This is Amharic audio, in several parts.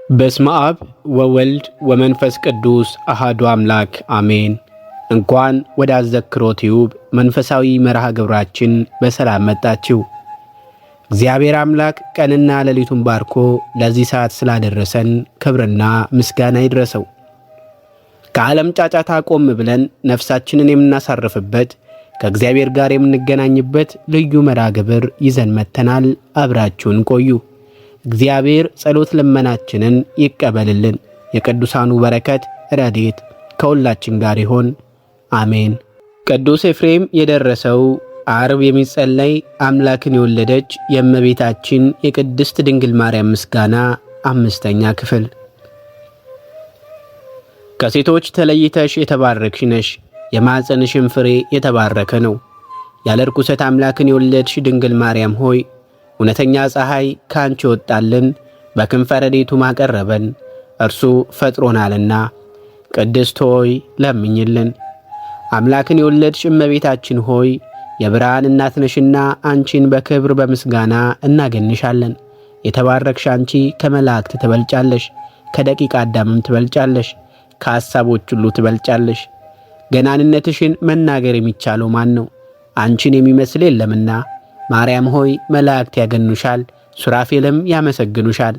በስመ አብ ወወልድ ወመንፈስ ቅዱስ አሃዱ አምላክ አሜን። እንኳን ወደ አዘክሮ ቲዩብ መንፈሳዊ መርሃ ግብራችን በሰላም መጣችሁ። እግዚአብሔር አምላክ ቀንና ሌሊቱን ባርኮ ለዚህ ሰዓት ስላደረሰን ክብርና ምስጋና ይድረሰው። ከዓለም ጫጫታ ቆም ብለን ነፍሳችንን የምናሳርፍበት፣ ከእግዚአብሔር ጋር የምንገናኝበት ልዩ መርሃ ግብር ይዘን መጥተናል። አብራችሁን ቆዩ። እግዚአብሔር ጸሎት ልመናችንን ይቀበልልን። የቅዱሳኑ በረከት ረድኤት ከሁላችን ጋር ይሆን፣ አሜን። ቅዱስ ኤፍሬም የደረሰው ዓርብ የሚጸለይ አምላክን የወለደች የእመቤታችን የቅድስት ድንግል ማርያም ምስጋና አምስተኛ ክፍል። ከሴቶች ተለይተሽ የተባረክሽ ነሽ፣ የማኅፀንሽም ፍሬ የተባረከ ነው። ያለ ርኩሰት አምላክን የወለድሽ ድንግል ማርያም ሆይ፣ እውነተኛ ፀሐይ ከአንቺ ወጣልን፣ በክንፈ ረድኤቱም አቀረበን፣ እርሱ ፈጥሮናልና። ቅድስት ሆይ ለምኝልን። አምላክን የወለድሽ እመቤታችን ሆይ፣ የብርሃን እናት ነሽና አንቺን በክብር በምስጋና እናገንሻለን። የተባረክሽ አንቺ ከመላእክት ትበልጫለሽ፣ ከደቂቀ አዳምም ትበልጫለሽ፣ ከሐሳቦች ሁሉ ትበልጫለሽ። ገናንነትሽን መናገር የሚቻለው ማን ነው? አንቺን የሚመስል የለምና። ማርያም ሆይ መላእክት ያገኑሻል፣ ሱራፌልም ያመሰግኑሻል።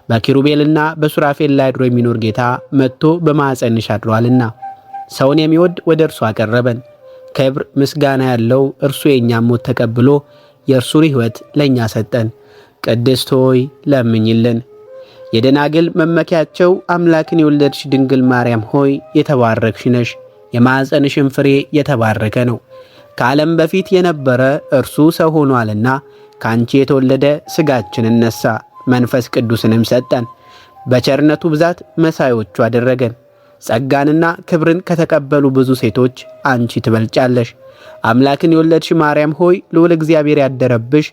በኪሩቤልና በሱራፌል ላይ አድሮ የሚኖር ጌታ መጥቶ በማኅፀንሽ አድሯልና ሰውን የሚወድ ወደ እርሱ አቀረበን። ክብር ምስጋና ያለው እርሱ የእኛም ሞት ተቀብሎ የእርሱን ሕይወት ለእኛ ሰጠን። ቅድስት ሆይ ለምኝልን። የደናግል መመኪያቸው አምላክን የወለድሽ ድንግል ማርያም ሆይ የተባረክሽ ነሽ፣ የማኅፀንሽን ፍሬ የተባረከ ነው። ከዓለም በፊት የነበረ እርሱ ሰው ሆኗልና ከአንቺ የተወለደ ሥጋችንን ነሳ፣ መንፈስ ቅዱስንም ሰጠን። በቸርነቱ ብዛት መሳዮቹ አደረገን። ጸጋንና ክብርን ከተቀበሉ ብዙ ሴቶች አንቺ ትበልጫለሽ። አምላክን የወለድሽ ማርያም ሆይ ልዑል እግዚአብሔር ያደረብሽ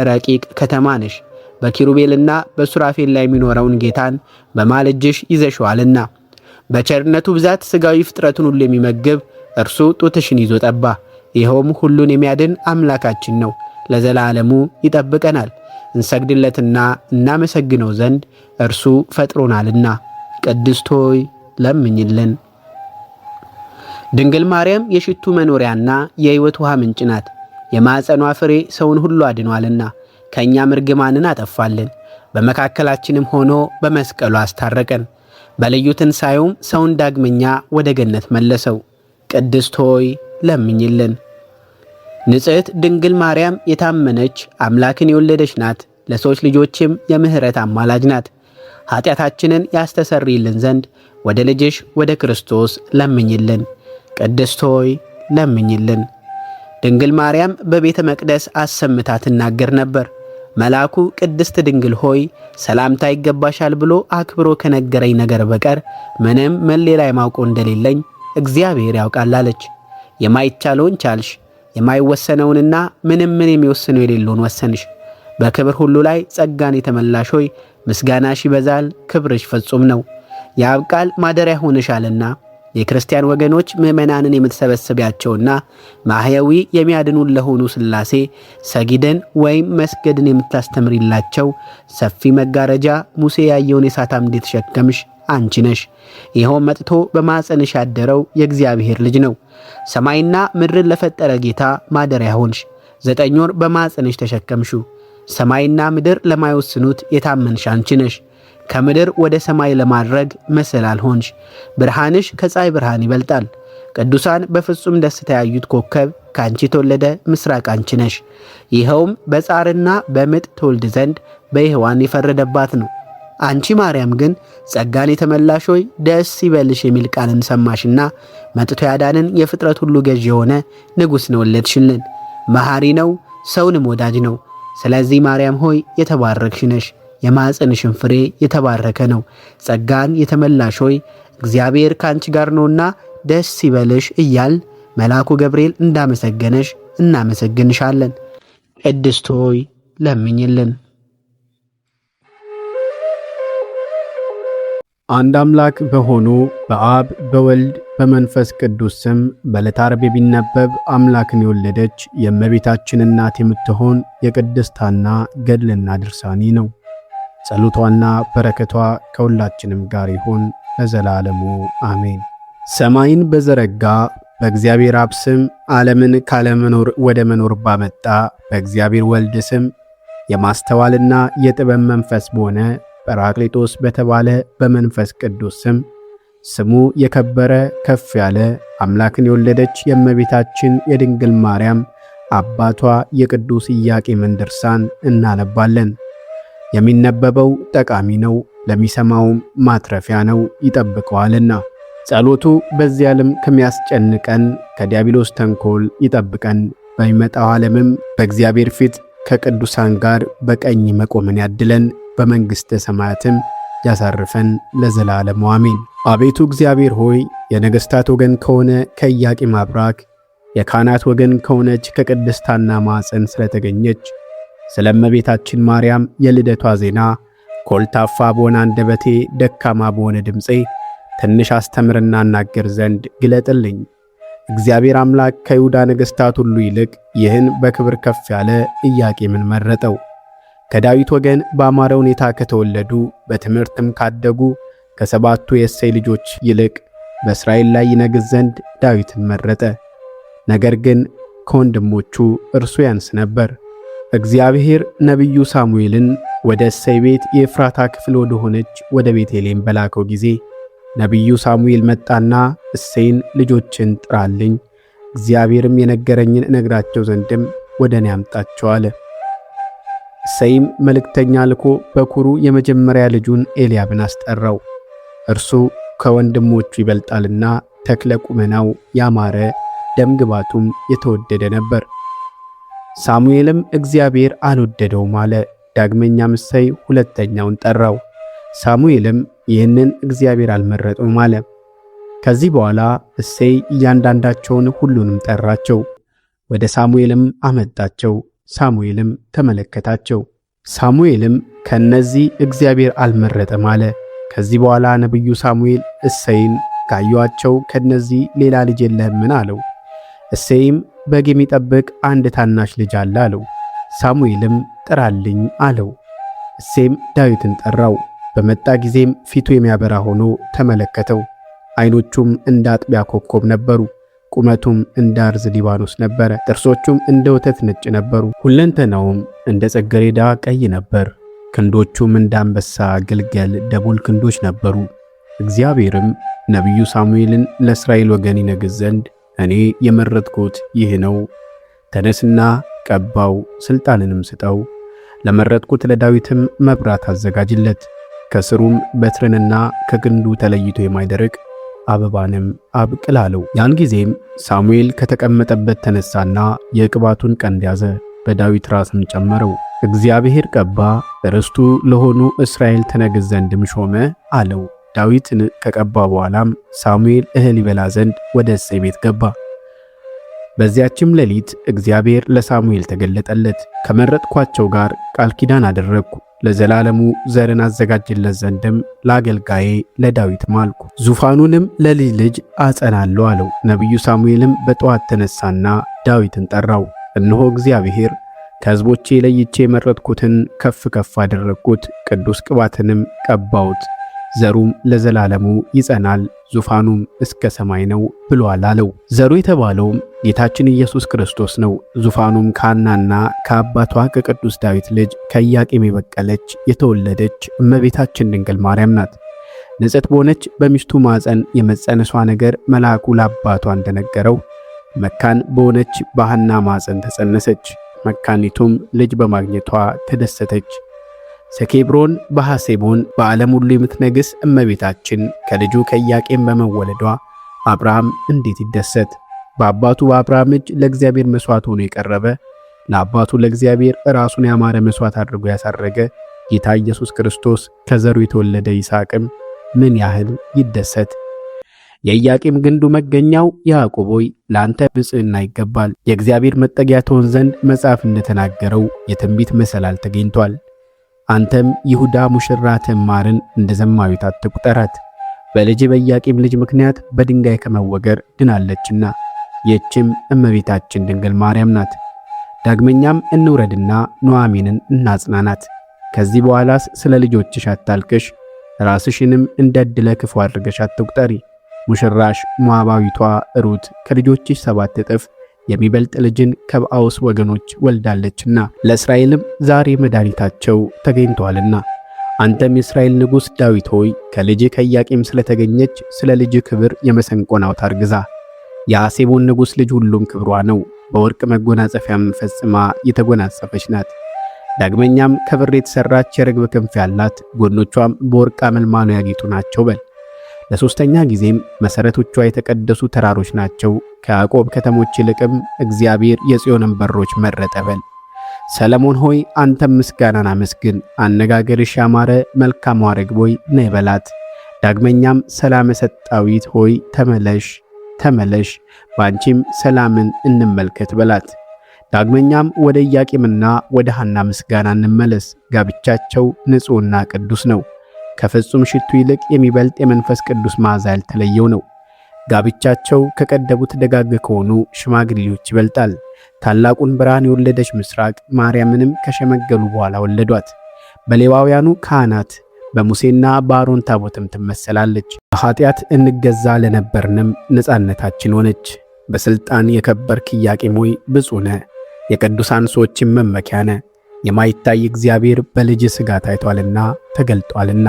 ረቂቅ ከተማ ነሽ። በኪሩቤልና በሱራፌል ላይ የሚኖረውን ጌታን በማልጅሽ ይዘሽዋልና በቸርነቱ ብዛት ሥጋዊ ፍጥረቱን ሁሉ የሚመግብ እርሱ ጡትሽን ይዞ ጠባ። ይኸውም ሁሉን የሚያድን አምላካችን ነው፣ ለዘላለሙ ይጠብቀናል። እንሰግድለትና እናመሰግነው ዘንድ እርሱ ፈጥሮናልና። ቅድስት ሆይ ለምኝልን። ድንግል ማርያም የሽቱ መኖሪያና የሕይወት ውሃ ምንጭ ናት። የማኅፀኗ ፍሬ ሰውን ሁሉ አድኗልና ከእኛም እርግማንን አጠፋልን። በመካከላችንም ሆኖ በመስቀሉ አስታረቀን። በልዩ ትንሣኤውም ሰውን ዳግመኛ ወደ ገነት መለሰው። ቅድስት ሆይ ለምኝልን። ንጽሕት ድንግል ማርያም የታመነች አምላክን የወለደች ናት። ለሰዎች ልጆችም የምሕረት አማላጅ ናት። ኃጢአታችንን ያስተሰርይልን ዘንድ ወደ ልጅሽ ወደ ክርስቶስ ለምኝልን። ቅድስት ሆይ ለምኝልን። ድንግል ማርያም በቤተ መቅደስ አሰምታ ትናገር ነበር። መልአኩ ቅድስት ድንግል ሆይ ሰላምታ ይገባሻል ብሎ አክብሮ ከነገረኝ ነገር በቀር ምንም ምን ሌላ የማውቀው እንደሌለኝ እግዚአብሔር ያውቃል አለች። የማይቻለውን ቻልሽ፣ የማይወሰነውንና ምንም ምን የሚወስነው የሌለውን ወሰንሽ። በክብር ሁሉ ላይ ጸጋን የተመላሽ ሆይ ምስጋናሽ ይበዛል፣ ክብርሽ ፍጹም ነው። የአብ ቃል ማደሪያ ሆነሻልና የክርስቲያን ወገኖች ምዕመናንን የምትሰበስቢያቸውና ማህያዊ የሚያድኑን ለሆኑ ሥላሴ ሰጊደን ወይም መስገድን የምታስተምሪላቸው ሰፊ መጋረጃ ሙሴ ያየውን የእሳት አምድ የተሸከምሽ አንቺ ነሽ። ይኸውም መጥቶ በማኅፀንሽ ያደረው የእግዚአብሔር ልጅ ነው። ሰማይና ምድርን ለፈጠረ ጌታ ማደሪያ ሆንሽ። 9 ወር በማኅፀንሽ ተሸከምሹ። ሰማይና ምድር ለማይወስኑት የታመንሽ አንቺ ነሽ። ከምድር ወደ ሰማይ ለማድረግ መሰላል ሆንሽ። ብርሃንሽ ከፀሐይ ብርሃን ይበልጣል። ቅዱሳን በፍጹም ደስታ ያዩት ኮከብ ከአንቺ የተወለደ ምስራቅ አንቺ ነሽ። ይኸውም በጻርና በምጥ ትወልድ ዘንድ በሔዋን የፈረደባት ነው። አንቺ ማርያም ግን ጸጋን የተመላሽ ሆይ ደስ ይበልሽ የሚል ቃልን ሰማሽና መጥቶ ያዳንን የፍጥረት ሁሉ ገዥ የሆነ ንጉሥ ነው ወለድሽልን። መሐሪ ነው፣ ሰውንም ወዳጅ ነው። ስለዚህ ማርያም ሆይ የተባረክሽ ነሽ፣ የማኅፀንሽን ፍሬ የተባረከ ነው። ጸጋን የተመላሽ ሆይ እግዚአብሔር ከአንቺ ጋር ነውና ደስ ይበልሽ እያል መልአኩ ገብርኤል እንዳመሰገነሽ እናመሰግንሻለን። ቅድስት ሆይ ለምኝልን። አንድ አምላክ በሆኑ በአብ በወልድ በመንፈስ ቅዱስ ስም በዕለተ ዓርብ የሚነበብ አምላክን የወለደች የእመቤታችን እናት የምትሆን የቅድስት ሐና ገድልና ድርሳኒ ነው። ጸሎቷና በረከቷ ከሁላችንም ጋር ይሁን ለዘላለሙ አሜን። ሰማይን በዘረጋ በእግዚአብሔር አብ ስም፣ ዓለምን ካለመኖር ወደ መኖር ባመጣ በእግዚአብሔር ወልድ ስም፣ የማስተዋልና የጥበብ መንፈስ በሆነ ጰራቅሊጦስ በተባለ በመንፈስ ቅዱስ ስም፣ ስሙ የከበረ ከፍ ያለ አምላክን የወለደች የእመቤታችን የድንግል ማርያም አባቷ የቅዱስ ኢያቄምን ድርሳን እናነባለን። የሚነበበው ጠቃሚ ነው፣ ለሚሰማውም ማትረፊያ ነው፣ ይጠብቀዋልና። ጸሎቱ በዚህ ዓለም ከሚያስጨንቀን ከዲያብሎስ ተንኮል ይጠብቀን። በሚመጣው ዓለምም በእግዚአብሔር ፊት ከቅዱሳን ጋር በቀኝ መቆምን ያድለን። በመንግሥተ ሰማያትም ያሳርፈን ለዘላለሙ አሜን። አቤቱ እግዚአብሔር ሆይ፣ የነገሥታት ወገን ከሆነ ከኢያቄም አብራክ፣ የካህናት ወገን ከሆነች ከቅድስት ሐና ማኅፀን ስለተገኘች ስለ እመቤታችን ማርያም የልደቷ ዜና ኮልታፋ በሆነ አንደበቴ፣ ደካማ በሆነ ድምፄ ትንሽ አስተምርና እናገር ዘንድ ግለጥልኝ። እግዚአብሔር አምላክ ከይሁዳ ነገሥታት ሁሉ ይልቅ ይህን በክብር ከፍ ያለ ኢያቄምን መረጠው። ከዳዊት ወገን በአማረ ሁኔታ ከተወለዱ በትምህርትም ካደጉ ከሰባቱ የእሴይ ልጆች ይልቅ በእስራኤል ላይ ይነግሥ ዘንድ ዳዊትን መረጠ። ነገር ግን ከወንድሞቹ እርሱ ያንስ ነበር። እግዚአብሔር ነቢዩ ሳሙኤልን ወደ እሴይ ቤት የኤፍራታ ክፍል ወደሆነች ወደ ቤተልሔም በላከው ጊዜ ነቢዩ ሳሙኤል መጣና እሴይን ልጆችን ጥራልኝ፣ እግዚአብሔርም የነገረኝን እነግራቸው ዘንድም ወደ እኔ አምጣቸው አለ። እሴይም መልእክተኛ ልኮ በኩሩ የመጀመሪያ ልጁን ኤልያብን አስጠራው። እርሱ ከወንድሞቹ ይበልጣልና ተክለ ቁመናው ያማረ ደምግባቱም የተወደደ ነበር። ሳሙኤልም እግዚአብሔር አልወደደውም አለ። ዳግመኛም እሴይ ሁለተኛውን ጠራው። ሳሙኤልም ይህንን እግዚአብሔር አልመረጠውም አለ። ከዚህ በኋላ እሴይ እያንዳንዳቸውን ሁሉንም ጠራቸው፣ ወደ ሳሙኤልም አመጣቸው። ሳሙኤልም ተመለከታቸው። ሳሙኤልም ከነዚህ እግዚአብሔር አልመረጠም አለ። ከዚህ በኋላ ነቢዩ ሳሙኤል እሴይን ካዩአቸው ከነዚህ ሌላ ልጅ የለህምን? አለው። እሴይም በግ የሚጠብቅ አንድ ታናሽ ልጅ አለ አለው። ሳሙኤልም ጥራልኝ አለው። እሴይም ዳዊትን ጠራው። በመጣ ጊዜም ፊቱ የሚያበራ ሆኖ ተመለከተው። ዓይኖቹም እንደ አጥቢያ ኮከብ ነበሩ። ቁመቱም እንደ አርዝ ሊባኖስ ነበረ። ጥርሶቹም እንደ ወተት ነጭ ነበሩ። ሁለንተናውም እንደ ጽጌረዳ ቀይ ነበር። ክንዶቹም እንደ አንበሳ ግልገል ደቦል ክንዶች ነበሩ። እግዚአብሔርም ነቢዩ ሳሙኤልን ለእስራኤል ወገን ይነግሥ ዘንድ እኔ የመረጥኩት ይህ ነው፣ ተነስና ቀባው፣ ስልጣንንም ስጠው፣ ለመረጥኩት ለዳዊትም መብራት አዘጋጅለት፣ ከስሩም በትርንና ከግንዱ ተለይቶ የማይደርቅ አበባንም አብቅል አለው። ያን ጊዜም ሳሙኤል ከተቀመጠበት ተነሳና የቅባቱን ቀንድ ያዘ፣ በዳዊት ራስም ጨመረው። እግዚአብሔር ቀባ፣ ርስቱ ለሆኑ እስራኤል ትነግሥ ዘንድም ሾመ አለው። ዳዊትን ከቀባ በኋላም ሳሙኤል እህል ይበላ ዘንድ ወደ እሴይ ቤት ገባ። በዚያችም ሌሊት እግዚአብሔር ለሳሙኤል ተገለጠለት። ከመረጥኳቸው ጋር ቃል ኪዳን አደረግኩ፣ ለዘላለሙ ዘርን አዘጋጅለት ዘንድም ለአገልጋዬ ለዳዊት ማልኩ፣ ዙፋኑንም ለልጅ ልጅ አጸናለሁ አለው። ነቢዩ ሳሙኤልም በጠዋት ተነሳና ዳዊትን ጠራው። እነሆ እግዚአብሔር ከሕዝቦቼ ለይቼ የመረጥኩትን ከፍ ከፍ አደረግኩት፣ ቅዱስ ቅባትንም ቀባሁት፣ ዘሩም ለዘላለሙ ይጸናል፣ ዙፋኑም እስከ ሰማይ ነው ብሏል አለው። ዘሩ የተባለውም ጌታችን ኢየሱስ ክርስቶስ ነው። ዙፋኑም ከሐናና ከአባቷ ከቅዱስ ዳዊት ልጅ ከኢያቄም የበቀለች የተወለደች እመቤታችን ድንግል ማርያም ናት። ንጽሕት በሆነች በሚስቱ ማፀን የመጸነሷ ነገር መልአኩ ለአባቷ እንደነገረው መካን በሆነች በሐና ማፀን ተጸነሰች። መካኒቱም ልጅ በማግኘቷ ተደሰተች። ሰኬብሮን በሐሴቦን በዓለም ሁሉ የምትነግስ እመቤታችን ከልጁ ከኢያቄም በመወለዷ አብርሃም እንዴት ይደሰት! በአባቱ በአብርሃም እጅ ለእግዚአብሔር መሥዋዕት ሆኖ የቀረበ፣ ለአባቱ ለእግዚአብሔር ራሱን ያማረ መሥዋዕት አድርጎ ያሳረገ ጌታ ኢየሱስ ክርስቶስ ከዘሩ የተወለደ ይስሐቅም ምን ያህል ይደሰት! የኢያቄም ግንዱ መገኛው ያዕቆብ ሆይ ለአንተ ብፅዕና ይገባል፣ የእግዚአብሔር መጠጊያ ትሆን ዘንድ መጽሐፍ እንደተናገረው የትንቢት መሰላል ተገኝቷል። አንተም ይሁዳ ሙሽራ ትዕማርን እንደ ዘማዊት አትቁጠራት፣ በልጅ በኢያቄም ልጅ ምክንያት በድንጋይ ከመወገር ድናለችና፣ ይህችም እመቤታችን ድንግል ማርያም ናት። ዳግመኛም እንውረድና ኑኃሚንን እናጽናናት። ከዚህ በኋላስ ስለ ልጆችሽ አታልቅሽ፣ ራስሽንም እንደ ዕድለ ክፉ አድርገሽ አትቁጠሪ። ሙሽራሽ ሞዓባዊቷ ሩት ከልጆችሽ 7 እጥፍ የሚበልጥ ልጅን ከበአውስ ወገኖች ወልዳለችና ለእስራኤልም ዛሬ መድኃኒታቸው ተገኝቷልና። አንተም የእስራኤል ንጉሥ ዳዊት ሆይ ከልጅ ከኢያቄም ስለተገኘች ስለ ልጅ ክብር የመሰንቆን አውታር ግዛ። የሐሴቦን ንጉሥ ልጅ ሁሉም ክብሯ ነው፣ በወርቅ መጎናጸፊያም ፈጽማ የተጎናጸፈች ናት። ዳግመኛም ከብር የተሰራች የርግብ ክንፍ ያላት ጎኖቿም በወርቅ አመልማሎ ያጌጡ ናቸው በል። ለሶስተኛ ጊዜም መሠረቶቿ የተቀደሱ ተራሮች ናቸው፣ ከያዕቆብ ከተሞች ይልቅም እግዚአብሔር የጽዮንን በሮች መረጠ በል። ሰለሞን ሆይ አንተም ምስጋናን አመስግን፣ አነጋገርሽ ያማረ መልካሟ ርግብ ሆይ ነይ በላት። ዳግመኛም ሰላመ ሰጣዊት ሆይ ተመለሽ ተመለሽ፣ በአንቺም ሰላምን እንመልከት በላት። ዳግመኛም ወደ ኢያቄምና ወደ ሐና ምስጋና እንመለስ። ጋብቻቸው ንጹሕና ቅዱስ ነው። ከፍጹም ሽቱ ይልቅ የሚበልጥ የመንፈስ ቅዱስ መዓዛ ያልተለየው ነው። ጋብቻቸው ከቀደሙት ደጋግ ከሆኑ ሽማግሌዎች ይበልጣል። ታላቁን ብርሃን የወለደች ምስራቅ ማርያምንም ከሸመገሉ በኋላ ወለዷት። በሌዋውያኑ ካህናት በሙሴና በአሮን ታቦትም ትመሰላለች። በኃጢአት እንገዛ ለነበርንም ነፃነታችን ሆነች። በስልጣን የከበርክ ኢያቄም ሆይ ብፁዕ ነህ፣ የቅዱሳን ሰዎችን መመኪያ ነህ። የማይታይ እግዚአብሔር በልጅ ሥጋ ታይቷልና ተገልጧልና።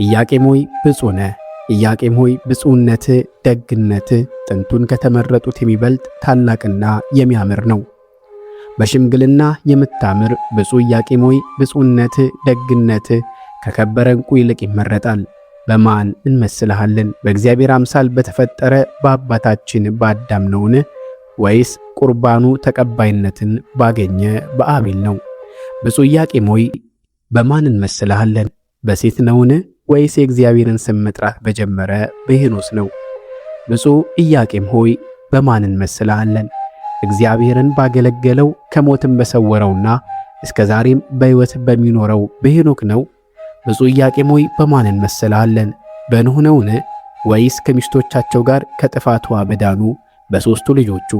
ኢያቄም ሆይ ብፁዕ ነህ። ኢያቄም ሆይ ብፁዕነትህ፣ ደግነትህ ጥንቱን ከተመረጡት የሚበልጥ ታላቅና የሚያምር ነው። በሽምግልና የምታምር ብፁዕ ኢያቄም ሆይ ብፁዕነትህ፣ ደግነትህ ከከበረ ዕንቁ ይልቅ ይመረጣል። በማን እንመስልሃለን? በእግዚአብሔር አምሳል በተፈጠረ በአባታችን በአዳም ነውን? ወይስ ቁርባኑ ተቀባይነትን ባገኘ በአቤል ነው? ብፁዕ ኢያቄም ሆይ በማን እንመስልሃለን? በሴት ነውን? ወይስ የእግዚአብሔርን ስም መጥራት በጀመረ በሄኖስ ነው? ብፁዕ ኢያቄም ሆይ በማን እንመስልሃለን? እግዚአብሔርን ባገለገለው ከሞትም በሰወረውና እስከ ዛሬም በሕይወት በሚኖረው በሄኖክ ነው? ብፁዕ ኢያቄም ሆይ በማን እንመስልሃለን? በኖኅ ነውን? ወይስ ከሚስቶቻቸው ጋር ከጥፋቷ በዳኑ በሦስቱ ልጆቹ?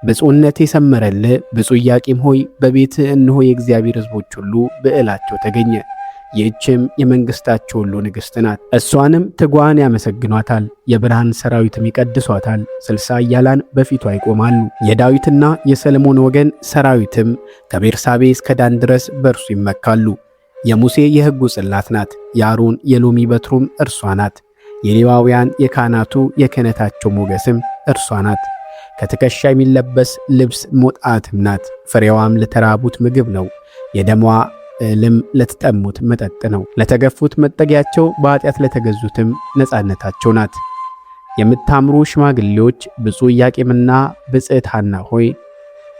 ብፁዕነት የሰመረልህ ብፁዕ ኢያቄም ሆይ በቤትህ እነሆ የእግዚአብሔር ሕዝቦች ሁሉ ብዕላቸው ተገኘ። ይህችም የመንግሥታቸው ሁሉ ንግሥት ናት። እሷንም ትጉሃን ያመሰግኗታል፣ የብርሃን ሰራዊትም ይቀድሷታል። 60 ኃያላን በፊቷ ይቆማሉ። የዳዊትና የሰለሞን ወገን ሰራዊትም ከቤርሳቤ እስከ ዳን ድረስ በእርሱ ይመካሉ። የሙሴ የሕጉ ጽላት ናት። የአሮን የሎሚ በትሩም እርሷ ናት። የሌዋውያን የካህናቱ የክህነታቸው ሞገስም እርሷ ናት። ከትከሻ የሚለበስ ልብስ ሞጣትም ናት። ፍሬዋም ለተራቡት ምግብ ነው። የደሟ እልም ለተጠሙት መጠጥ ነው። ለተገፉት መጠጊያቸው፣ በኃጢአት ለተገዙትም ነፃነታቸው ናት። የምታምሩ ሽማግሌዎች ብፁዕ ኢያቄምና ብፅዕት ሐና ሆይ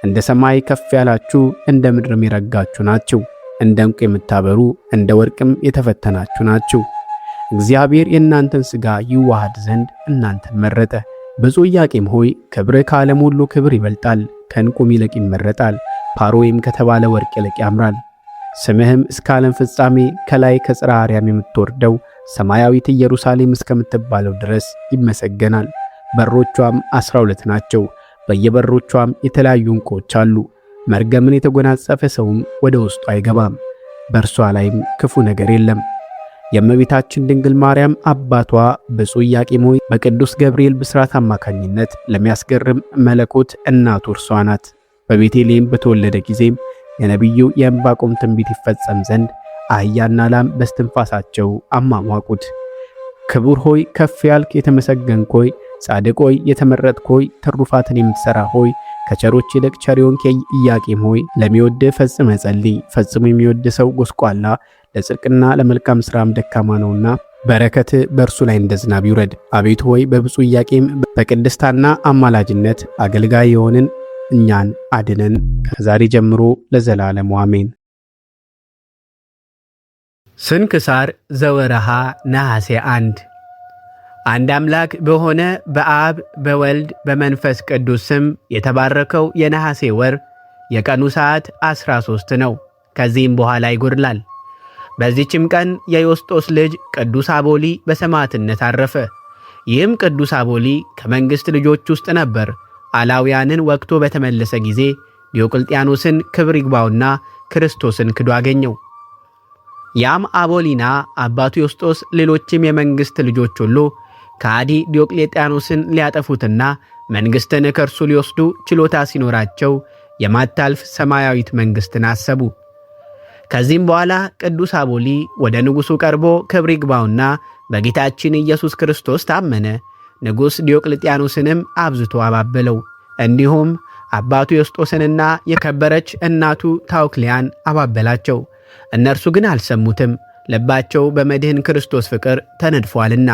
እንደ ሰማይ ከፍ ያላችሁ እንደ ምድርም የረጋችሁ ናችሁ። እንደ ዕንቁ የምታበሩ እንደ ወርቅም የተፈተናችሁ ናችሁ። እግዚአብሔር የእናንተን ሥጋ ይዋሃድ ዘንድ እናንተን መረጠ። ብፁዕ ኢያቄም ሆይ ክብርህ ከዓለም ሁሉ ክብር ይበልጣል፣ ከዕንቁም ይልቅ ይመረጣል። ፓሮይም ከተባለ ወርቅ ይልቅ ያምራል። ስምህም እስከ ዓለም ፍጻሜ ከላይ ከጽርሐ አርያም የምትወርደው ሰማያዊት ኢየሩሳሌም እስከምትባለው ድረስ ይመሰገናል። በሮቿም 12 ናቸው። በየበሮቿም የተለያዩ ዕንቁዎች አሉ። መርገምን የተጎናጸፈ ሰውም ወደ ውስጡ አይገባም፣ በእርሷ ላይም ክፉ ነገር የለም። የእመቤታችን ድንግል ማርያም አባቷ ብፁዕ ኢያቄም ሆይ በቅዱስ ገብርኤል ብስራት አማካኝነት ለሚያስገርም መለኮት እናቱ እርሷ ናት። በቤተልሔም በተወለደ ጊዜም የነቢዩ የዕንባቆም ትንቢት ይፈጸም ዘንድ አህያና ላም በስትንፋሳቸው አሟሟቁት። ክቡር ሆይ ከፍ ያልክ የተመሰገንክ ሆይ፣ ጻድቅ ሆይ የተመረጥክ ሆይ፣ ትሩፋትን የምትሠራ ሆይ፣ ከቸሮች ይልቅ ቸር የሆንክ ኢያቄም ሆይ ለሚወድህ ፈጽመህ ጸልይ። ፈጽሞ የሚወድ ሰው ጎስቋላ፣ ለጽድቅና ለመልካም ሥራም ደካማ ነውና በረከት በእርሱ ላይ እንደ ዝናብ ይውረድ። አቤቱ ሆይ በብፁዕ ኢያቄም በቅድስት ሐና አማላጅነት አገልጋይ የሆንን እኛን አድነን፣ ከዛሬ ጀምሮ ለዘላለሙ አሜን። ስንክሳር ዘወርኀ ነሐሴ 1። አንድ አምላክ በሆነ በአብ በወልድ በመንፈስ ቅዱስ ስም የተባረከው የነሐሴ ወር የቀኑ ሰዓት 13 ነው። ከዚህም በኋላ ይጎድላል። በዚህችም ቀን የዮስጦስ ልጅ ቅዱስ አቦሊ በሰማዕትነት አረፈ። ይህም ቅዱስ አቦሊ ከመንግሥት ልጆች ውስጥ ነበር። አላውያንን ወቅቶ በተመለሰ ጊዜ ዲዮቅልጥያኖስን ክብር ይግባውና ክርስቶስን ክዶ አገኘው። ያም አቦሊና አባቱ ዮስጦስ፣ ሌሎችም የመንግሥት ልጆች ሁሉ ከሃዲ ዲዮቅሌጥያኖስን ሊያጠፉትና መንግሥትን ከእርሱ ሊወስዱ ችሎታ ሲኖራቸው የማታልፍ ሰማያዊት መንግሥትን አሰቡ። ከዚህም በኋላ ቅዱስ አቦሊ ወደ ንጉሡ ቀርቦ ክብር ይግባውና በጌታችን ኢየሱስ ክርስቶስ ታመነ። ንጉሥ ዲዮቅልጥያኖስንም አብዝቶ አባበለው። እንዲሁም አባቱ ዮስጦስንና የከበረች እናቱ ታውክሊያን አባበላቸው። እነርሱ ግን አልሰሙትም፣ ልባቸው በመድህን ክርስቶስ ፍቅር ተነድፏልና።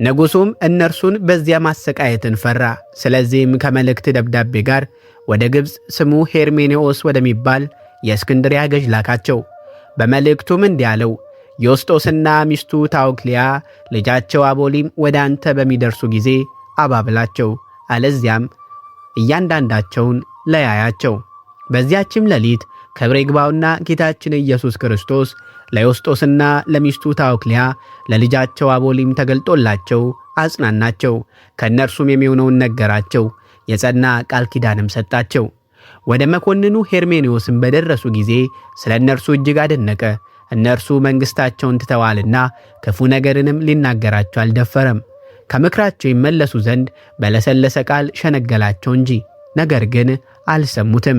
ንጉሡም እነርሱን በዚያ ማሰቃየትን ፈራ። ስለዚህም ከመልእክት ደብዳቤ ጋር ወደ ግብፅ ስሙ ሄርሜኔዎስ ወደሚባል የእስክንድሪያ ገዥ ላካቸው። በመልእክቱም እንዲህ አለው፦ ዮስጦስና ሚስቱ ታውክሊያ ልጃቸው አቦሊም ወደ አንተ በሚደርሱ ጊዜ አባብላቸው፣ አለዚያም እያንዳንዳቸውን ለያያቸው። በዚያችም ሌሊት ክብር ይግባውና ጌታችን ኢየሱስ ክርስቶስ ለዮስጦስና ለሚስቱ ታውክሊያ ለልጃቸው አቦሊም ተገልጦላቸው አጽናናቸው። ከእነርሱም የሚሆነውን ነገራቸው። የጸና ቃል ኪዳንም ሰጣቸው። ወደ መኮንኑ ሄርሜኔዎስም በደረሱ ጊዜ ስለ እነርሱ እጅግ አደነቀ። እነርሱ መንግሥታቸውን ትተዋልና ክፉ ነገርንም ሊናገራቸው አልደፈረም። ከምክራቸው ይመለሱ ዘንድ በለሰለሰ ቃል ሸነገላቸው እንጂ፣ ነገር ግን አልሰሙትም።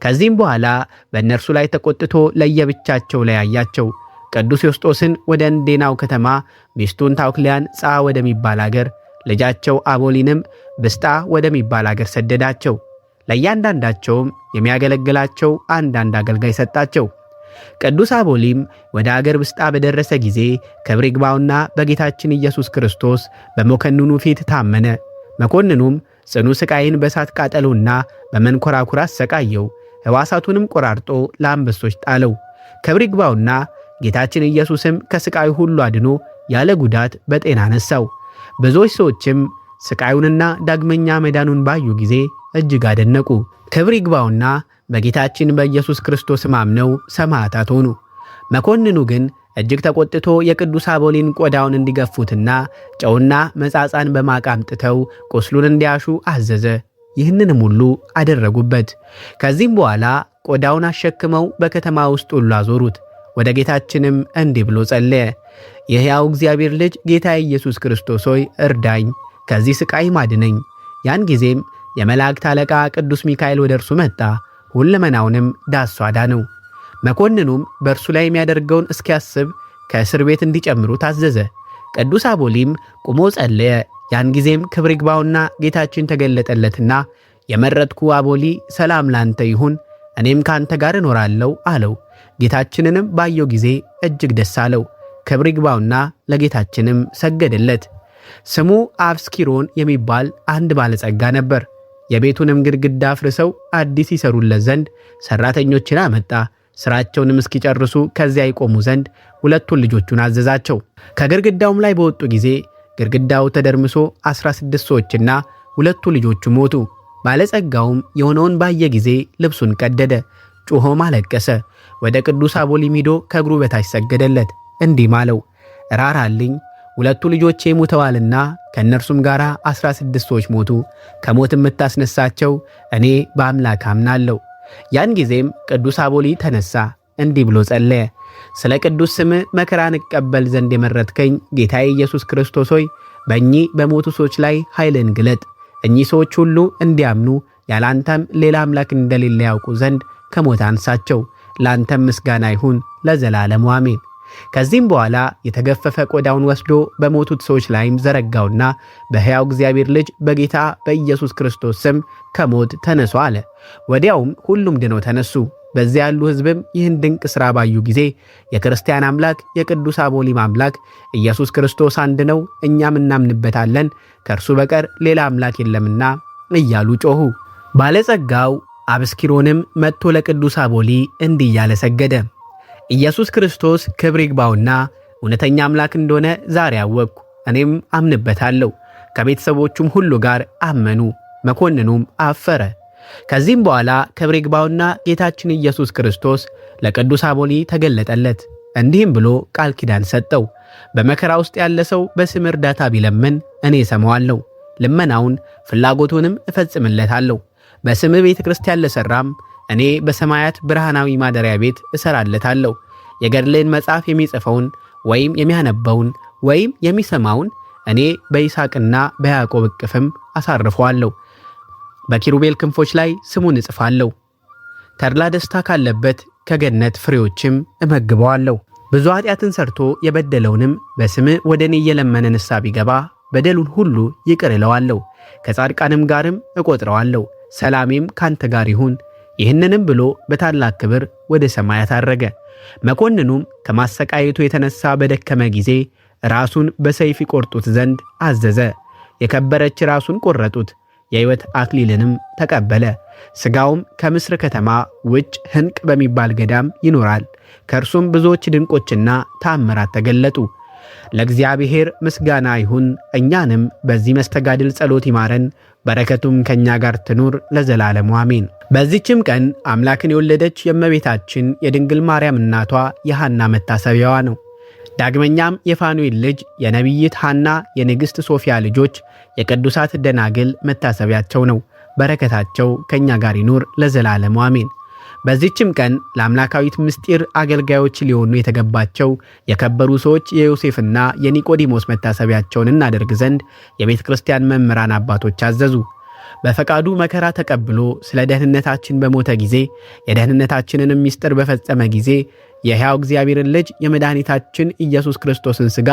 ከዚህም በኋላ በእነርሱ ላይ ተቆጥቶ ለየብቻቸው ለያያቸው። ቅዱስ ዮስጦስን ወደ እንዴናው ከተማ፣ ሚስቱን ታውክሊያን ጻ ወደሚባል አገር፣ ልጃቸው አቦሊንም ብስጣ ወደሚባል አገር ሰደዳቸው። ለእያንዳንዳቸውም የሚያገለግላቸው አንዳንድ አገልጋይ ሰጣቸው። ቅዱስ አቦሊም ወደ አገር ብስጣ በደረሰ ጊዜ ክብር ይግባውና በጌታችን ኢየሱስ ክርስቶስ በመኮንኑ ፊት ታመነ። መኮንኑም ጽኑ ስቃይን በእሳት ቃጠሎና በመንኮራኩር አሰቃየው። ሕዋሳቱንም ቆራርጦ ለአንበሶች ጣለው። ክብር ይግባውና ጌታችን ኢየሱስም ከስቃዩ ሁሉ አድኖ ያለ ጉዳት በጤና አነሳው። ብዙዎች ሰዎችም ስቃዩንና ዳግመኛ መዳኑን ባዩ ጊዜ እጅግ አደነቁ። ክብር ይግባውና በጌታችን በኢየሱስ ክርስቶስ አምነው ሰማዕታት ሆኑ። መኮንኑ ግን እጅግ ተቆጥቶ የቅዱስ አቦሊን ቆዳውን እንዲገፉትና ጨውና መጻጻን በማቅ አምጥተው ቁስሉን እንዲያሹ አዘዘ። ይህንንም ሁሉ አደረጉበት። ከዚህም በኋላ ቆዳውን አሸክመው በከተማ ውስጥ ሁሉ አዞሩት። ወደ ጌታችንም እንዲህ ብሎ ጸለየ። የሕያው እግዚአብሔር ልጅ ጌታ ኢየሱስ ክርስቶስ ሆይ እርዳኝ፣ ከዚህ ስቃይ ማድነኝ። ያን ጊዜም የመላእክት አለቃ ቅዱስ ሚካኤል ወደ እርሱ መጣ፣ ሁለመናውንም ዳሶ አዳነው። መኮንኑም በእርሱ ላይ የሚያደርገውን እስኪያስብ ከእስር ቤት እንዲጨምሩ ታዘዘ። ቅዱስ አቦሊም ቁሞ ጸለየ። ያን ጊዜም ክብር ይግባውና ጌታችን ተገለጠለትና የመረጥኩ አቦሊ ሰላም ላንተ ይሁን፣ እኔም ካንተ ጋር እኖራለሁ አለው። ጌታችንንም ባየው ጊዜ እጅግ ደስ አለው። ክብር ይግባውና ለጌታችንም ሰገደለት። ስሙ አብስኪሮን የሚባል አንድ ባለጸጋ ነበር። የቤቱንም ግድግዳ አፍርሰው አዲስ ይሰሩለት ዘንድ ሰራተኞችን አመጣ። ስራቸውንም እስኪጨርሱ ከዚያ ይቆሙ ዘንድ ሁለቱን ልጆቹን አዘዛቸው። ከግድግዳውም ላይ በወጡ ጊዜ ግድግዳው ተደርምሶ 16 ሰዎችና ሁለቱ ልጆቹ ሞቱ። ባለጸጋውም የሆነውን ባየ ጊዜ ልብሱን ቀደደ፣ ጮሆም አለቀሰ። ወደ ቅዱስ አቦሊም ሂዶ ከእግሩ በታች ሰገደለት፣ እንዲህም አለው፦ ራራልኝ፣ ሁለቱ ልጆቼ ሙተዋልና ከእነርሱም ጋር 16 ሰዎች ሞቱ። ከሞት የምታስነሳቸው እኔ በአምላክ አምናለሁ። ያን ጊዜም ቅዱስ አቦሊ ተነሳ፣ እንዲህ ብሎ ጸለየ። ስለ ቅዱስ ስም መከራን እቀበል ዘንድ የመረጥከኝ ጌታዬ ኢየሱስ ክርስቶስ ሆይ በእኚህ በሞቱ ሰዎች ላይ ኃይልን ግለጥ። እኚህ ሰዎች ሁሉ እንዲያምኑ ያላንተም ሌላ አምላክ እንደሌለ ያውቁ ዘንድ ከሞት አንሳቸው። ለአንተም ምስጋና ይሁን ለዘላለሙ አሜን። ከዚህም በኋላ የተገፈፈ ቆዳውን ወስዶ በሞቱት ሰዎች ላይም ዘረጋውና በሕያው እግዚአብሔር ልጅ በጌታ በኢየሱስ ክርስቶስ ስም ከሞት ተነሱ አለ። ወዲያውም ሁሉም ድነው ተነሱ። በዚያ ያሉ ሕዝብም ይህን ድንቅ ሥራ ባዩ ጊዜ የክርስቲያን አምላክ የቅዱስ አቦሊም አምላክ ኢየሱስ ክርስቶስ አንድ ነው፣ እኛም እናምንበታለን፣ ከእርሱ በቀር ሌላ አምላክ የለምና እያሉ ጮኹ። ባለጸጋው አብስኪሮንም መጥቶ ለቅዱስ አቦሊ እንዲህ እያለ ሰገደ። ኢየሱስ ክርስቶስ ክብር ይግባውና እውነተኛ አምላክ እንደሆነ ዛሬ አወቅኩ፣ እኔም አምንበታለሁ። ከቤተሰቦቹም ሁሉ ጋር አመኑ። መኮንኑም አፈረ። ከዚህም በኋላ ክብር ይግባውና ጌታችን ኢየሱስ ክርስቶስ ለቅዱስ አቦሊ ተገለጠለት። እንዲህም ብሎ ቃል ኪዳን ሰጠው። በመከራ ውስጥ ያለ ሰው በስም እርዳታ ቢለምን እኔ እሰማዋለሁ፣ ልመናውን ፍላጎቱንም እፈጽምለታለሁ። በስምህ ቤተ ክርስቲያን ለሠራም እኔ በሰማያት ብርሃናዊ ማደሪያ ቤት እሰራለታለሁ። የገድልህን መጽሐፍ የሚጽፈውን ወይም የሚያነበውን ወይም የሚሰማውን እኔ በይስሐቅና በያዕቆብ እቅፍም አሳርፈዋለሁ። በኪሩቤል ክንፎች ላይ ስሙን እጽፋለሁ። ተድላ ደስታ ካለበት ከገነት ፍሬዎችም እመግበዋለሁ። ብዙ ኃጢአትን ሰርቶ የበደለውንም በስምህ ወደ እኔ እየለመነ ንስሐ ቢገባ በደሉን ሁሉ ይቅር እለዋለሁ፣ ከጻድቃንም ጋርም እቆጥረዋለሁ። ሰላሜም ካንተ ጋር ይሁን። ይህንንም ብሎ በታላቅ ክብር ወደ ሰማያት አረገ። መኮንኑም ከማሰቃየቱ የተነሳ በደከመ ጊዜ ራሱን በሰይፍ ይቆርጡት ዘንድ አዘዘ። የከበረች ራሱን ቆረጡት፣ የሕይወት አክሊልንም ተቀበለ። ሥጋውም ከምስር ከተማ ውጭ ህንቅ በሚባል ገዳም ይኖራል። ከእርሱም ብዙዎች ድንቆችና ተአምራት ተገለጡ። ለእግዚአብሔር ምስጋና ይሁን። እኛንም በዚህ መስተጋድል ጸሎት ይማረን፣ በረከቱም ከእኛ ጋር ትኑር ለዘላለሙ አሜን። በዚህችም ቀን አምላክን የወለደች የእመቤታችን የድንግል ማርያም እናቷ የሐና መታሰቢያዋ ነው። ዳግመኛም የፋኑኤል ልጅ የነቢይት ሐና የንግሥት ሶፊያ ልጆች የቅዱሳት ደናግል መታሰቢያቸው ነው። በረከታቸው ከእኛ ጋር ይኑር ለዘላለሙ አሜን። በዚህችም ቀን ለአምላካዊት ምስጢር አገልጋዮች ሊሆኑ የተገባቸው የከበሩ ሰዎች የዮሴፍና የኒቆዲሞስ መታሰቢያቸውን እናደርግ ዘንድ የቤተ ክርስቲያን መምህራን አባቶች አዘዙ። በፈቃዱ መከራ ተቀብሎ ስለ ደህንነታችን በሞተ ጊዜ የደህንነታችንንም ምስጢር በፈጸመ ጊዜ የሕያው እግዚአብሔርን ልጅ የመድኃኒታችን ኢየሱስ ክርስቶስን ሥጋ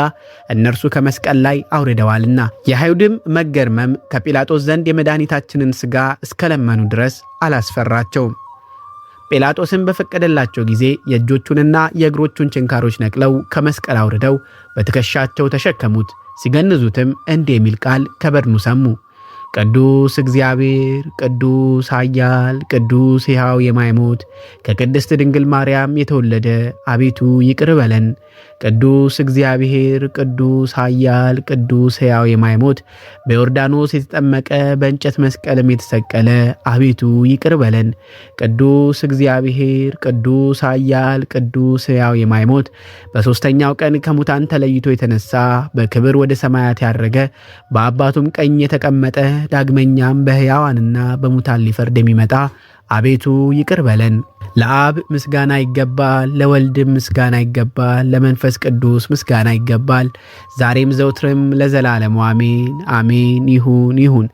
እነርሱ ከመስቀል ላይ አውርደዋልና። የአይሁድም መገርመም ከጲላጦስ ዘንድ የመድኃኒታችንን ሥጋ እስከለመኑ ድረስ አላስፈራቸውም። ጲላጦስም በፈቀደላቸው ጊዜ የእጆቹንና የእግሮቹን ችንካሮች ነቅለው ከመስቀል አውርደው በትከሻቸው ተሸከሙት። ሲገንዙትም እንዲህ የሚል ቃል ከበድኑ ሰሙ። ቅዱስ እግዚአብሔር፣ ቅዱስ ኃያል፣ ቅዱስ ሕያው የማይሞት ከቅድስት ድንግል ማርያም የተወለደ አቤቱ ይቅር በለን። ቅዱስ እግዚአብሔር፣ ቅዱስ ኃያል፣ ቅዱስ ሕያው የማይሞት በዮርዳኖስ የተጠመቀ በእንጨት መስቀልም የተሰቀለ አቤቱ ይቅር በለን። ቅዱስ እግዚአብሔር፣ ቅዱስ ኃያል፣ ቅዱስ ሕያው የማይሞት በሦስተኛው ቀን ከሙታን ተለይቶ የተነሳ በክብር ወደ ሰማያት ያረገ በአባቱም ቀኝ የተቀመጠ ዳግመኛም በሕያዋንና በሙታን ሊፈርድ የሚመጣ አቤቱ ይቅር በለን። ለአብ ምስጋና ይገባል፣ ለወልድም ምስጋና ይገባል፣ ለመንፈስ ቅዱስ ምስጋና ይገባል፣ ዛሬም ዘውትርም ለዘላለሙ አሜን አሜን። ይሁን ይሁን።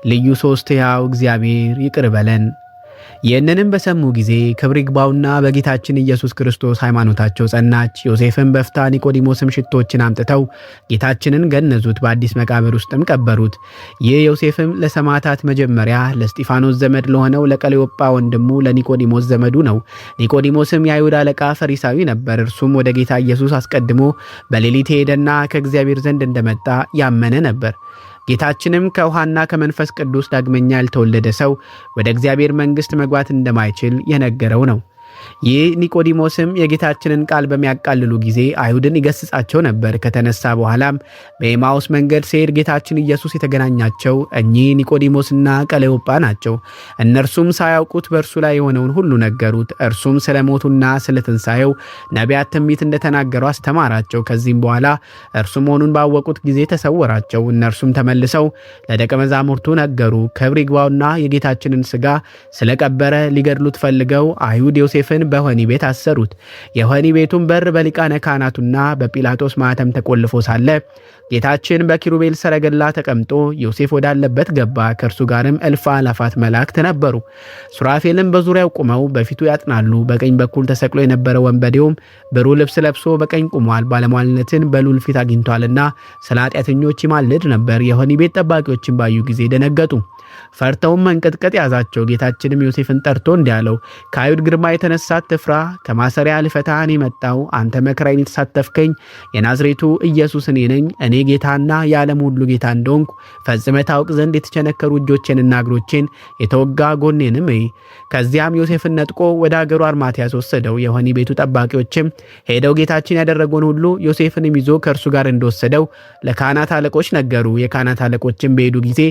ልዩ ሦስት ሕያው እግዚአብሔር ይቅር በለን። ይህንንም በሰሙ ጊዜ ክብር ይግባውና በጌታችን ኢየሱስ ክርስቶስ ሃይማኖታቸው ጸናች። ዮሴፍን በፍታ ኒቆዲሞስም ሽቶችን አምጥተው ጌታችንን ገነዙት፣ በአዲስ መቃብር ውስጥም ቀበሩት። ይህ ዮሴፍም ለሰማዕታት መጀመሪያ ለእስጢፋኖስ ዘመድ ለሆነው ለቀሌዮጳ ወንድሙ ለኒቆዲሞስ ዘመዱ ነው። ኒቆዲሞስም የአይሁድ አለቃ ፈሪሳዊ ነበር። እርሱም ወደ ጌታ ኢየሱስ አስቀድሞ በሌሊት ሄደና ከእግዚአብሔር ዘንድ እንደመጣ ያመነ ነበር። ጌታችንም ከውሃና ከመንፈስ ቅዱስ ዳግመኛ ያልተወለደ ሰው ወደ እግዚአብሔር መንግሥት መግባት እንደማይችል የነገረው ነው። ይህ ኒቆዲሞስም የጌታችንን ቃል በሚያቃልሉ ጊዜ አይሁድን ይገስጻቸው ነበር። ከተነሳ በኋላም በኤማውስ መንገድ ሲሄድ ጌታችን ኢየሱስ የተገናኛቸው እኚህ ኒቆዲሞስና ቀለዮጳ ናቸው። እነርሱም ሳያውቁት በእርሱ ላይ የሆነውን ሁሉ ነገሩት። እርሱም ስለ ሞቱና ስለ ትንሣኤው ነቢያት ትንቢት እንደተናገሩ አስተማራቸው። ከዚህም በኋላ እርሱ መሆኑን ባወቁት ጊዜ ተሰወራቸው። እነርሱም ተመልሰው ለደቀ መዛሙርቱ ነገሩ። ክብር ይግባውና የጌታችንን ሥጋ ስለቀበረ ሊገድሉት ፈልገው አይሁድ ዮሴፍን በወህኒ ቤት አሰሩት። የወህኒ ቤቱን በር በሊቃነ ካህናቱና በጲላጦስ ማኅተም ተቆልፎ ሳለ ጌታችን በኪሩቤል ሰረገላ ተቀምጦ ዮሴፍ ወዳለበት ገባ። ከእርሱ ጋርም እልፍ አእላፋት መላእክት ነበሩ። ሱራፌልም በዙሪያው ቆመው በፊቱ ያጥናሉ። በቀኝ በኩል ተሰቅሎ የነበረ ወንበዴውም ብሩህ ልብስ ለብሶ በቀኝ ቆሟል። ባለሟልነትን በልዑል ፊት አግኝቷልና ስለ ኃጢአተኞች ይማልድ ነበር። የወህኒ ቤት ጠባቂዎችን ባዩ ጊዜ ደነገጡ፣ ፈርተውም መንቀጥቀጥ ያዛቸው። ጌታችንም ዮሴፍን ጠርቶ እንዲህ አለው፣ ከአይሁድ ግርማ የተነሳ አትፍራ፣ ከማሰሪያ ልፈታህ እኔ መጣሁ። አንተ መከራዬን የተሳተፍከኝ የናዝሬቱ ኢየሱስ እኔ ነኝ። እኔ ጌታና የዓለም ሁሉ ጌታ እንደሆንኩ ፈጽመህ ታውቅ ዘንድ የተቸነከሩ እጆቼንና እግሮቼን የተወጋ ጎኔንም እይ። ከዚያም ዮሴፍን ነጥቆ ወደ አገሩ አርማትያስ ወሰደው። የወህኒ ቤቱ ጠባቂዎችም ሄደው ጌታችን ያደረገውን ሁሉ ዮሴፍንም ይዞ ከእርሱ ጋር እንደወሰደው ለካህናት አለቆች ነገሩ። የካህናት አለቆችም በሄዱ ጊዜ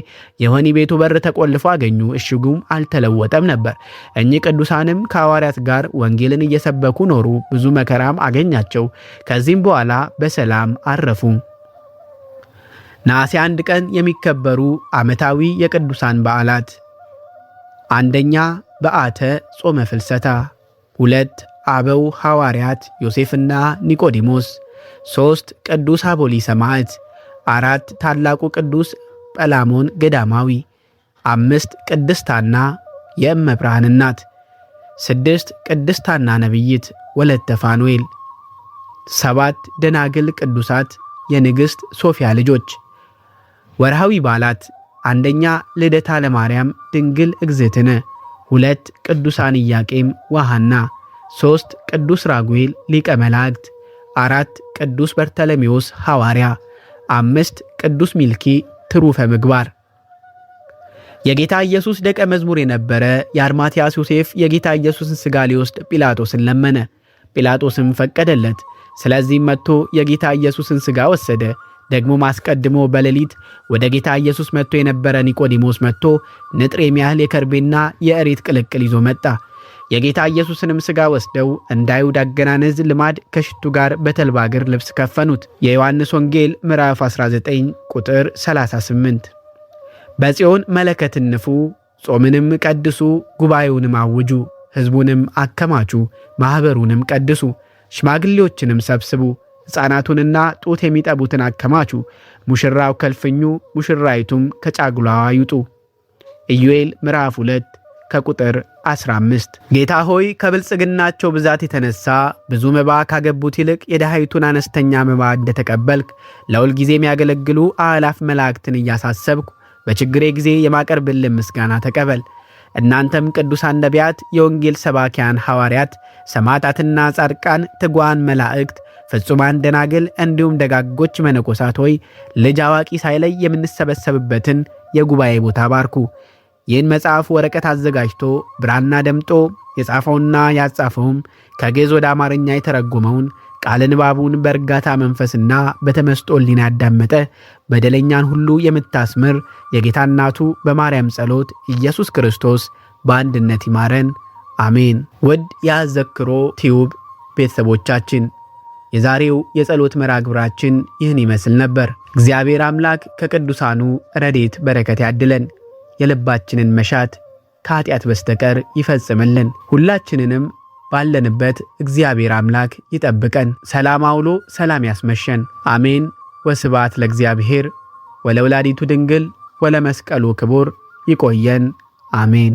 የወህኒ ቤቱ በር ተቆልፎ አገኙ፣ እሽጉም አልተለወጠም ነበር። እኚህ ቅዱሳንም ከሐዋርያት ጋር ወንጌልን እየሰበኩ ኖሩ። ብዙ መከራም አገኛቸው። ከዚህም በኋላ በሰላም አረፉ። ነሐሴ 1 ቀን የሚከበሩ ዓመታዊ የቅዱሳን በዓላት፣ አንደኛ በዓተ ጾመ ፍልሰታ፣ ሁለት አበው ሐዋርያት ዮሴፍና ኒቆዲሞስ። 3. ቅዱስ አቦሊ ሰማዕት። 4. ታላቁ ቅዱስ ጰላሞን ገዳማዊ። 5. ቅድስት ሐና የእመብርሃን እናት። 6. ቅድስት ሐና ነቢይት ወለተ ፋኑኤል። 7. ደናግል ቅዱሳት የንግሥት ሶፊያ ልጆች። ወርሃዊ በዓላት፦ አንደኛ ልደታ ለማርያም ድንግል እግዝእትነ፣ 2 ቅዱሳን ኢያቄም ወሐና፣ 3 ቅዱስ ራጉኤል ሊቀ መላእክት፣ 4 ቅዱስ በርተለሜዎስ ሐዋርያ፣ 5 ቅዱስ ሚልኪ ትሩፈ ምግባር። የጌታ ኢየሱስ ደቀ መዝሙር የነበረ የአርማትያስ ዮሴፍ የጌታ ኢየሱስን ሥጋ ሊወስድ ጲላጦስን ለመነ። ጲላጦስም ፈቀደለት። ስለዚህም መጥቶ የጌታ ኢየሱስን ሥጋ ወሰደ። ደግሞም አስቀድሞ በሌሊት ወደ ጌታ ኢየሱስ መጥቶ የነበረ ኒቆዲሞስ መጥቶ ንጥር የሚያህል የከርቤና የእሬት ቅልቅል ይዞ መጣ። የጌታ ኢየሱስንም ሥጋ ወስደው እንደ አይሁድ አገናነዝ ልማድ ከሽቱ ጋር በተልባ እግር ልብስ ከፈኑት። የዮሐንስ ወንጌል ምዕራፍ 19 ቁጥር 38። በጽዮን መለከትን ንፉ፣ ጾምንም ቀድሱ፣ ጉባኤውንም አውጁ፣ ሕዝቡንም አከማቹ፣ ማኅበሩንም ቀድሱ፣ ሽማግሌዎችንም ሰብስቡ፣ ሕፃናቱንና ጡት የሚጠቡትን አከማቹ። ሙሽራው ከልፍኙ ሙሽራይቱም ከጫጉላዋ ይውጡ። ኢዩኤል ምዕራፍ 2 ከቁጥር 15። ጌታ ሆይ፣ ከብልጽግናቸው ብዛት የተነሳ ብዙ መባ ካገቡት ይልቅ የድሃይቱን አነስተኛ መባ እንደተቀበልክ ለሁል ጊዜ የሚያገለግሉ አእላፍ መላእክትን እያሳሰብኩ በችግሬ ጊዜ የማቀርብልን ምስጋና ተቀበል። እናንተም ቅዱሳን ነቢያት፣ የወንጌል ሰባኪያን ሐዋርያት፣ ሰማዕታትና ጻድቃን፣ ትጉሃን መላእክት፣ ፍጹማን ደናግል፣ እንዲሁም ደጋጎች መነኮሳት ሆይ፣ ልጅ አዋቂ ሳይለይ የምንሰበሰብበትን የጉባኤ ቦታ ባርኩ። ይህን መጽሐፍ ወረቀት አዘጋጅቶ ብራና ደምጦ የጻፈውና ያጻፈውም ከግዕዝ ወደ አማርኛ የተረጎመውን ቃለ ንባቡን በእርጋታ መንፈስና በተመስጦ ሕሊና ያዳመጠ በደለኛን ሁሉ የምታስምር የጌታ እናቱ በማርያም ጸሎት ኢየሱስ ክርስቶስ በአንድነት ይማረን፣ አሜን። ውድ የአዘክሮ ቲዩብ ቤተሰቦቻችን፣ የዛሬው የጸሎት መርሃ ግብራችን ይህን ይመስል ነበር። እግዚአብሔር አምላክ ከቅዱሳኑ ረድኤት በረከት ያድለን፣ የልባችንን መሻት ከኃጢአት በስተቀር ይፈጽምልን። ሁላችንንም ባለንበት እግዚአብሔር አምላክ ይጠብቀን። ሰላም አውሎ ሰላም ያስመሸን። አሜን። ወስብሐት ለእግዚአብሔር ወለወላዲቱ ድንግል ወለመስቀሉ ክቡር። ይቆየን። አሜን።